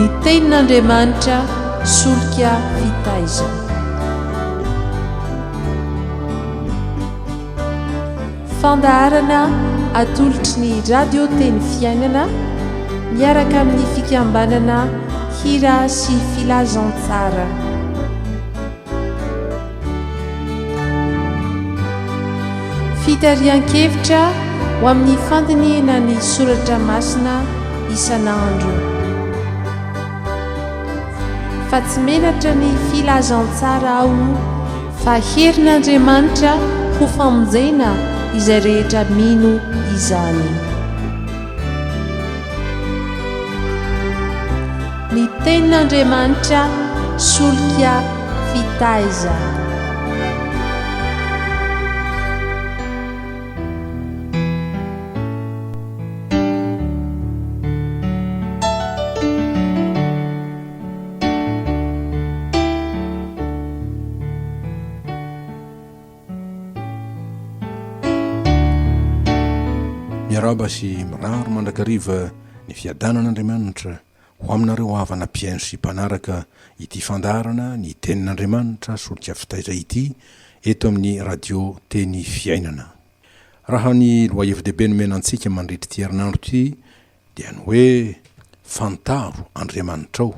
Ny Tenin'Andriamanitra solika fitaizana. Fandaharana atolotry ny Radio Teny Fiainana miaraka amin'ny fikambanana Hira sy Filazantsara. Fitarihan-kevitra ho amin'ny fandinihina ny soratra masina isan'andro. Fa tsy menatra ny filazantsara aho fa herin'Andriamanitra ho famonjena izay rehetra mino izany. Ny Tenin'Andriamanitra solika fitaizana. Miarahaba sy mirary mandrakariva ny fiadanan'Andriamanitra ho aminareo havana mpihaino sy mpanaraka ity fandaharana ny Tenin'Andriamanitra solika fitaiza ity eto amin'ny Radio Teny Fiainana. Raha ny lohahevi-dehibe nomena antsika mandritra ity herinandro ity dia ny hoe Fantaro Andriamanitrao,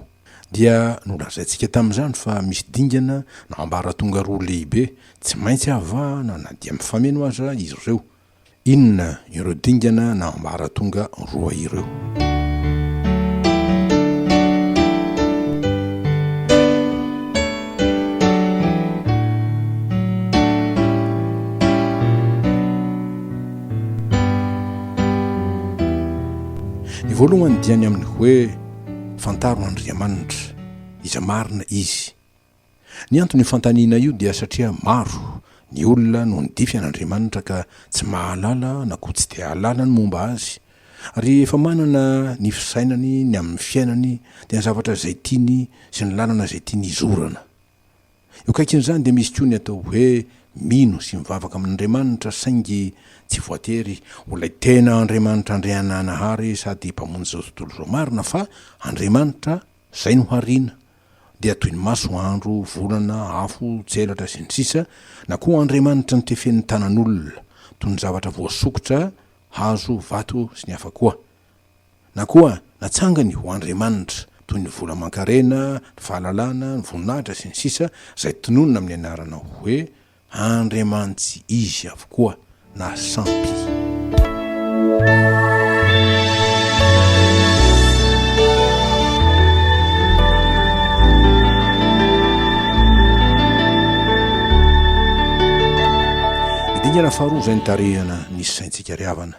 dia nolazaintsika tamin'izany fa misy dingana na ambaratonga roa lehibe tsy maintsy avahana na dia mifameno aza izy ireo. Inona ireo dingana na ambaratonga roa ireo? Ny voalohany dia ny amin'ny hoe fantaro Andriamanitra, iza marina Izy. Ny anton'io fanontaniana io dia satria maro ny olona no nidify an'Andriamanitra ka tsy mahalala na koa tsy te hahalala ny momba Azy, ary efa manana ny fisainany ny amin'ny fiainany dia ny zavatra izay tiany sy ny lalana izay tiany hizorana. Eo akaikin'izany dia misy koa ny atao hoe mino sy mivavaka amin'Andriamanitra saingy tsy voatery ho ilay tena Andriamanitra Andriananahary sady Mpamonjy izao tontolo izao marina fa Andriamanitra izay nohariana dia toy ny masoandro, volana, afo, tselatra sy ny sisa na koa Andriamanitra notefen'ny tanan'olona toy ny zavatra voasokitra, hazo, vato sy ny hafa koa. Na koa natsangany ho andriamanitra, toy ny vola aman-karena, ny fahalalana, ny voninahitra, sy ny sisa izay tononina amin'ny anarana hoe andriamanitsy izy avokoa na sampy. Ny dingana faharoa izay nitarihana ny saintsika ry havana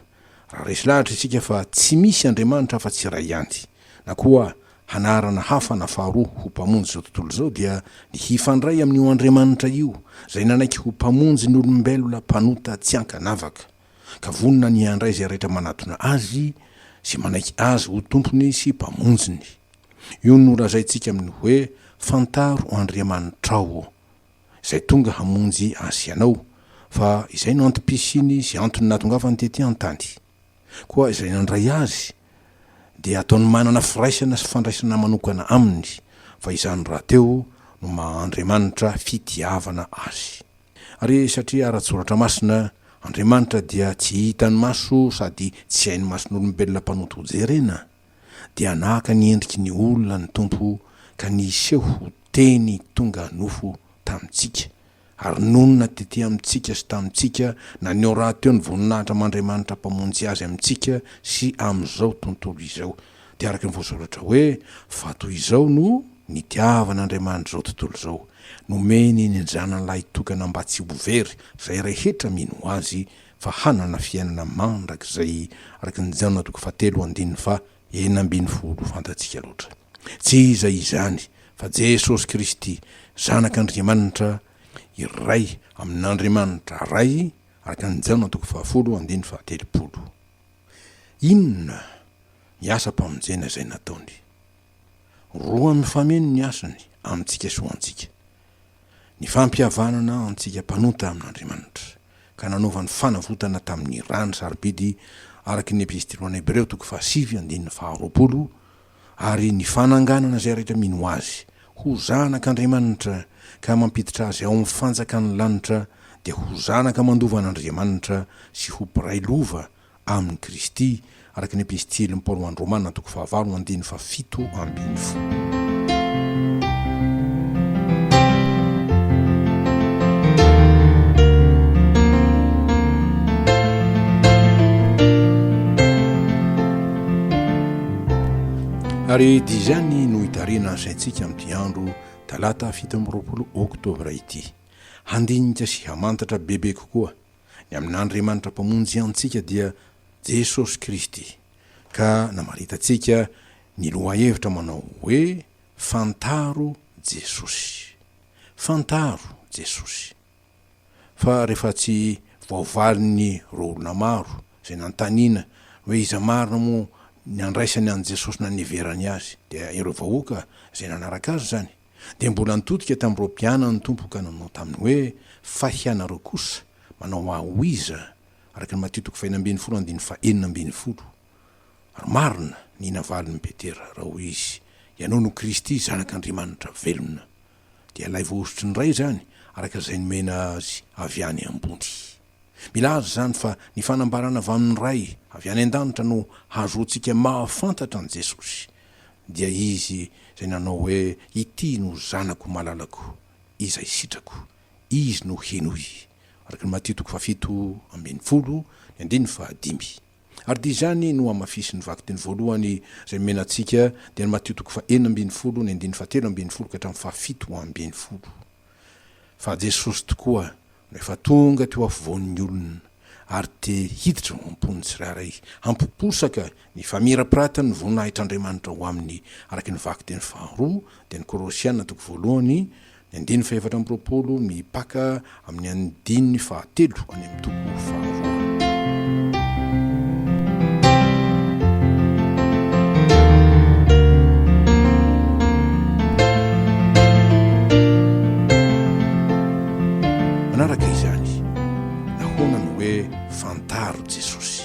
Raha resy lahatra isika fa tsy misy Andriamanitra afa-tsy iray ihany, na koa hanarana hafa na faharoa ho Mpamonjy izao tontolo izao, dia ny hifandray amin'io Andriamanitra io, izay nanaiky ho Mpamonjy ny olombelona mpanota tsy ankanavaka, ka vonona ny handray izay rehetra manatona Azy sy manaiky Azy ho Tompony sy Mpamonjiny. Io no lazaintsika amin'ny hoe, Fantaro Andriamanitrao. izay tonga hamonjy azy sy anao, fa izay no antom-pisiany sy antony nahatongavany tety an-tany. Koa izay nandray azy dia ataony manana firaisana sy fandraisana manokana aminy, fa izany rahateo no maha Andriamanitra fitiavana azy. Ary satria ara-tsoratra masina, Andriamanitra dia tsy hitan'ny maso sady tsy hain'ny mason'olombelona mpanota hojerena, dia naka ny endriky ny olona ny Tompo ka niseho ho Teny tonga nofo tamintsika, ary nonina tety amintsika sy tamintsika, naneho rahateo ny voninahitra aman-Andriamanitra Mpamonjy azy amintsika sy amin'izao tontolo izao. Dia araka ny voasoratra hoe, Fa toy izao no nitiavan'Andriamanitra izao tontolo izao, nomeny ny Zanany lahitokana mba tsy ho very izay rehetra mino Azy, fa hanana fiainana mandrakizay, araka ny Jaona toko fahatelo andininy faha 16 fantatsika loatra. Tsy iza izany fa Jesosy Kristy, Zanak'Andriamanitra, iray amin'Andriamanitra Ray, araka ny Jaona toko fahafolo andininy faha-telopolo. Inona ny asam-pamonjena izay nataony? Roa mifameno ny asany amintsika sy ho antsika. Ny fampihavanana antsika mpanota amin'Andriamanitra, ka nanaovany fanavotana tamin'ny rany sarobidy araka ny Epistily ho an'ny Hebreo toko fahasivy andininy faharoapolo. ary ny fananganana izay rehetra mino Azy ho zanak'Andriamanitra ka mampiditra azy ao amin'ny fanjakan'ny lanitra dia ho zanaka mandova an'Andriamanitra sy ho mpiray lova amin'i Kristy, araka ny Epistilin'i Paoly ho an'ny Romana toko fahavalo andininy fahafito ambin'ny folo. Ary dia izany no hitarihana ny saintsika amin'ity andro talata 27 oktobra ity. Handinika sy hamantatra bebe kokoa ny amin'Andriamanitra Mpamonjy antsika dia Jesosy Kristy, ka namaritantsika ny lohahevitra manao hoe Fantaro Jesosy. Fantaro Jesosy. Fa rehefa tsy voavalin'ny ireo olona maro izay nanontaniana hoe iza marina moa ny andraisany an'i Jesosy na niheverany azy, dia ireo vahoaka izay nanaraka azy izany, dia mbola nitodika tamin'ireo mpianany ny Tompo ka nanao taminy hoe, Fa hianareo kosa, manao ahy ho iza? Araka ny Matio toko fahenina ambin'ny folo andininy fahenina ambin'ny folo. Ary marina ny navalin'i Petera, raha hoy izy, Ianao no Kristy, Zanak'Andriamanitra velona. Dia ilay voahosotry ny Ray izany, araka izay nomena azy avy any ambony. Milaza izany fa ny fanambarana avy amin'ny Ray avy any an-danitra no hahazoantsika mahafantatra an'i Jesosy, dia Izy izay nanao hoe, Ity no Zanako malalako, izay sitrako, Izy no henoy. Araka ny Matio toko fahafito ambin'ny folo, ny andininy fahadimy. Ary dia izany no hamafisin'ny vakiteny voalohany izay nomena antsika, dia ny Matio toko fahenina ambin'ny folo, ny andininy fahatelo ambin'ny folo ka hatramin'ny fahafito ambin'ny folo. Fa Jesosy tokoa no efa tonga teo afovoan'ny olona ary te hiditra ao am-pon'ny tsirairay, hampiposaka ny famirapiratan'ny voninahitr'Andriamanitra ao aminy, araka ny vakiteny faharoa, dia ny Kolosiana toko voalohany, ny andininy fahefatra amby roapolo mipaka amin'ny andininy fahatelo any amin'ny toko faharoa. Manaraka izany, nahoana no hoe fantaro Jesosy?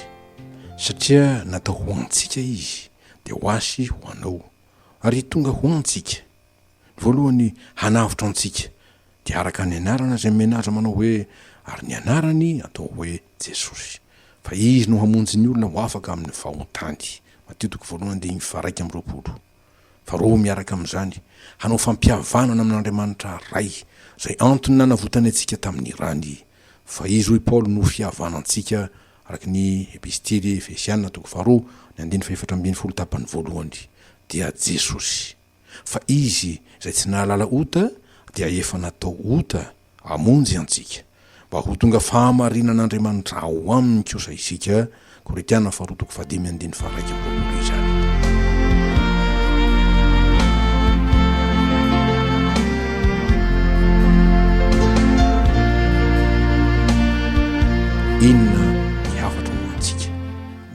Satria natao ho antsika Izy, dia ho ahy sy ho anao, ary tonga ho antsika. Ny voalohany hanavotra antsika dia araka ny anarana izay nomena azy manao hoe, ary ny anarany atao hoe Jesosy. Fa Izy no hamonjy ny olona ho afaka amin'ny fahotany. Matio toko voalohany andininy faha-21. Faharoa miaraka amin'izany, hanao fampihavanana amin'Andriamanitra Ray, izay antony nanavotany antsika tamin'ny rany. Fa Izy hoy Paoly no fihavanantsika, araka ny Epistily Efesiana toko faharoa, ny andininy fahefatra ambin'ny folo tapany voalohany, dia Jesosy. Fa Izy izay tsy nahalala ota dia efa natao ota hamonjy antsika, mba ho tonga fahamarinan'Andriamanitra ao aminy kosa isika, Korintiana faharoa toko fahadimy andininy faha-21 izany. Inona ny hafatra ho antsika?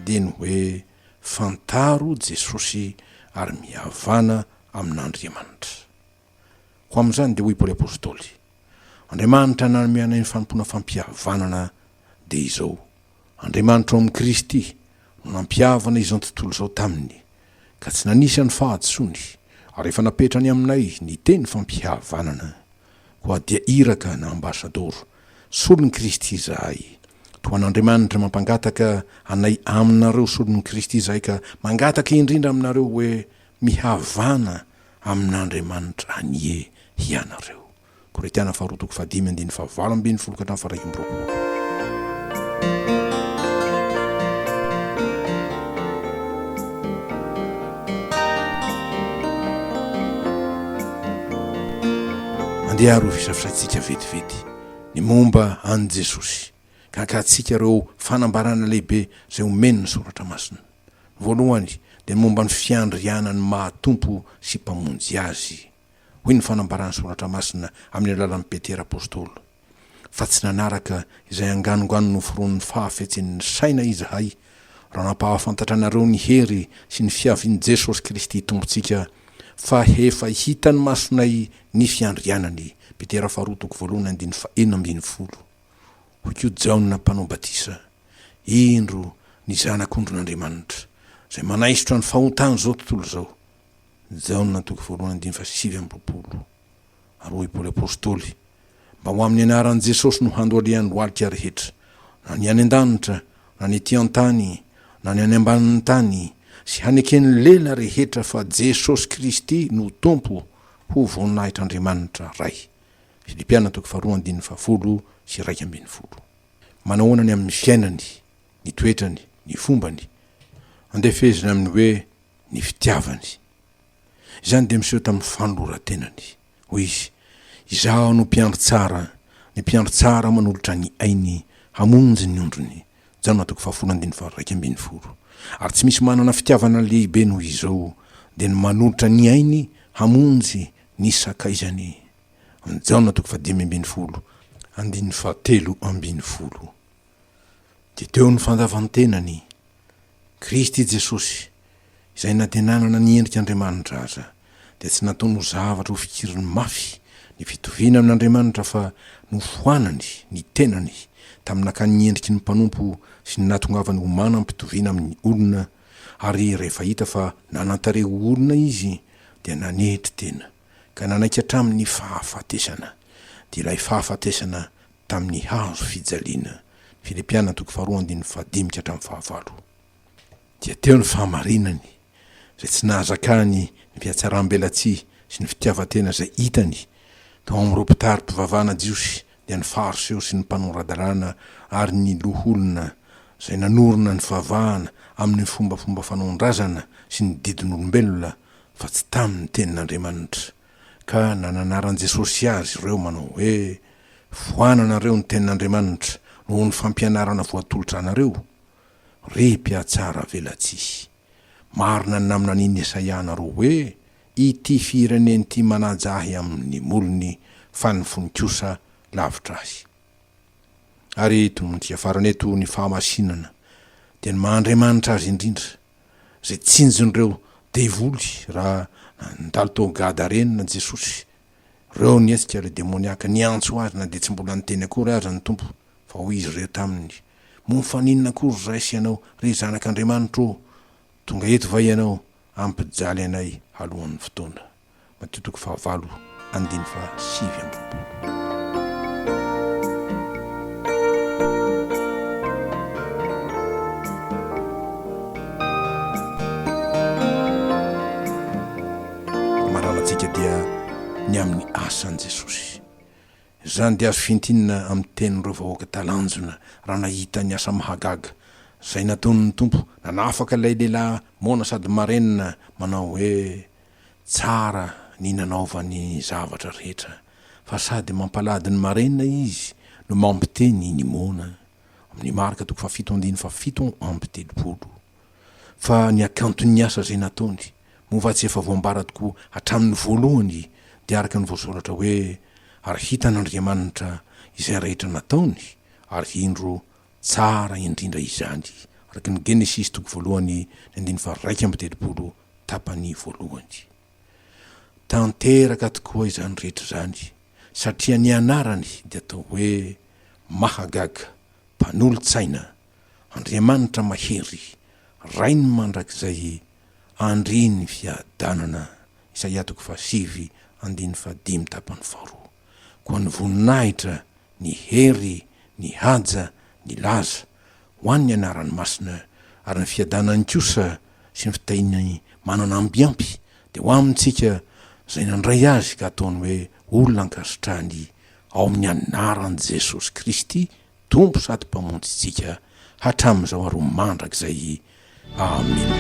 Dia ny hoe Fantaro Jesosy ary mihavàna amin'Andriamanitra. Ho amin'izany dia hoy Paoly Apostoly, Andriamanitra nanome anay ny fanompoana fampihavanana dia izao, Andriamanitra ao amin'i Kristy no nampihavana izao tontolo izao taminy, ka tsy nanisa ny fahadisoany, ary efa napetrany aminay ny teny fampihavanana. Koa dia iraka na ambasadaoro solon'i Kristy izahay. Toa an'Andriamanitra mampangataka anay aminareo solon'i Kristy izahay ka mangataka indrindra aminareo hoe mihavàna amin'Andriamanitra anie hianareo. Korintiana faharoa toko fahadimy andininy fahavalo ambin'ny folo ka hatramin'ny faha-21. Andeha ary ho fisafisaintsika vetivety ny momba an'i Jesosy, ka hankatsika ireo fanambarana lehibe izay omen'ny Soratra Masina. Ny voalohany dia ny momba ny fiandrianany maha Tompo sy Mpamonjy Azy. Hoy ny fanambaran'ny Soratra Masina amin'ny alalan'i Petera Apostoly, Fa tsy nanaraka izay anganongano noforonin'ny fahafetsen'ny saina izahay, raha nampahafantatra anareo ny hery sy ny fiavian'i Jesosy Kristy Tompontsika, fa efa hitan'ny masonay ny fiandrianany. Petera faharoa toko voalohany andininy fahenina ambin'ny folo. Hoy koa Jaona Mpanao batisa, Indro ny Zanak'ondrin'Andriamanitra, izay manaisotra ny fahotan'izao tontolo izao. Jaona toko voalohany andininy faha 29. Ary hoy Paoly Apostoly, Mba ho amin'ny anaran'i Jesosy no handohalehan'ny lohalika rehetra, na ny any an-danitra, na ny ety an-tany, na ny any ambanin'ny tany, sy haneken'ny lela rehetra fa Jesosy Kristy no Tompo, ho voninahitr'Andriamanitra Ray. Filipiana toko faharoa andininy faha-10 11. Manahoana ny amin'ny fiainany, ny toetrany, ny fombany? Andeha fehezina amin'ny hoe ny fitiavany. Izany dia miseho tamin'ny fanoloran-tenany. Hoy izy, Izaho no mpiandry tsara, ny mpiandry tsara manolotra ny ainy hamonjy ny ondriny. Jaona toko fahafolo andininy faha-11. Ary tsy misy manana fitiavana lehibe noho izao, dia ny manolotra ny ainy hamonjy ny sakaizany. Jaona toko faha-15 andininy faha-13. Dia teo ny fandavan-tenany, Kristy Jesosy, izay na dia nanana ny endrik'Andriamanitra aza, dia tsy nataony ho zavatra ho fikiriny mafy ny fitoviana amin'Andriamanitra fa nofoanany ny tenany tamin'ny nakany ny endriky ny mpanompo sy ny nahatongavany ho manam-pitoviana amin'ny olona, ary rehefa hita fa nanan-tarehy ho olona izy dia nanetry tena ka nanaiky hatramin'ny fahafatesana, dia ilay fahafatesana tamin'ny hazo fijaliana. Filipiana toko faharoa andininy fahadimy ka hatramin'ny fahavalo. Dia teo ny fahamarinany, izay tsy nahazakany ny fihatsaram-belatsihy sy ny fitiavan-tena izay hitany tao amin'ireo mpitari-pivavahana jiosy, dia ny Fariseo sy ny mpanora-dalàna ary ny loholona izay nanorina ny fivavahana amin'ny fombafomba fanaon-drazana sy ny didin'olombelona fa tsy tamin'ny tenin'Andriamanitra, ka nananaran'i Jesosy azy ireo manao hoe, Foananareo ny tenin'Andriamanitra noho ny fampianarana voatolotra anareo, ry mpihatsara velatsihy. Marina ny naminanian'i Isaia anareo hoe, Ity firenena ity manaja ahy amin'ny molony, fa ny fony kosa lavitra ahy. Ary tonontsika farany eto ny fahamasinana, dia ny maha Andriamanitra azy indrindra, izay tsinjon'ireo devoly raha nandalo tao Gadarena Jesosy, Reo nihetsika ilay demoniaka niantso azy na dia tsy mbola niteny akory aza ny Tompo, fa hoy izy ireo taminy, Moa mifaninona akory izahay sy ianao, ry Zanak' Andriamanitra ô? Tonga eto va ianao hampijaly anay alohan'ny fotoana? Matio toko fahavalo andininy faha 29. Maranantsika dia ny amin'ny asan'i Jesosy. Izany dia azo fintinina amin'ny tenin'ireo vahoaka talanjona raha nahita ny asa mahagaga izay nataon'ny Tompo nanafaka ilay lehilahy moana sady marenina manao hoe, Tsara ny nanaovany ny zavatra rehetra, fa sady mampalady ny marenina Izy no mampiteny ny moana. Amin'ny Marka toko fahafito andininy faha37. Fa ny hakanton'ny asa izay nataony, moa va tsy efa voambara tokoa hatramin'ny voalohany, dia araka ny voasoratra hoe, Ary hitan'Andriamanitra izay rehetra nataony, ary indro, tsara indrindra izany, araka ny Genesisy toko voalohany ny andininy faha-31 tapany voalohany. Tanteraka tokoa izany rehetra izany, satria ny anarany dia atao hoe Mahagaga, Mpanolo-tsaina, Andriamanitra mahery, Rain'ny mandrakizay, Andrin'ny fiadanana. Isaia toko fahasivy andininy fahadimy tapany faharoa. Koa ny voninahitra, ny hery, ny haja, ny laza, ho an'ny anarany masina, ary ny fiadanany kosa sy ny fitahiany manana ambiampy dia ho amintsika izay nandray azy ka ataony hoe olona ankasitrahany ao amin'ny anaran'i Jesosy Kristy Tompo sady Mpamonjy ntsika hatramin'izao ary ho mandrakizay. Amena.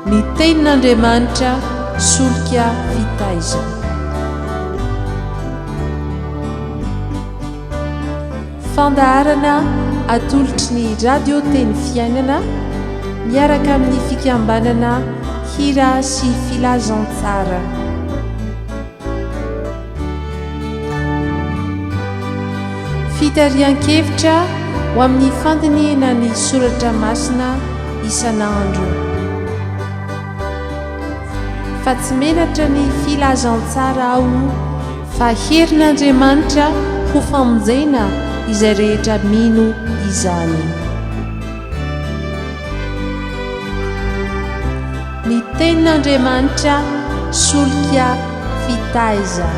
Ny Tenin'Andriamanitra solika fitaizana. Fandaharana atolotry ny Radio Teny Fiainana miaraka amin'ny fikambanana Hira sy Filazantsara. Fitarihan-kevitra ho amin'ny fandinihina ny soratra masina isan'andro. Fa tsy menatra ny filazantsara aho fa herin'Andriamanitra ho famonjena izay rehetra mino izany. Ny Tenin'Andriamanitra solika fitaiza.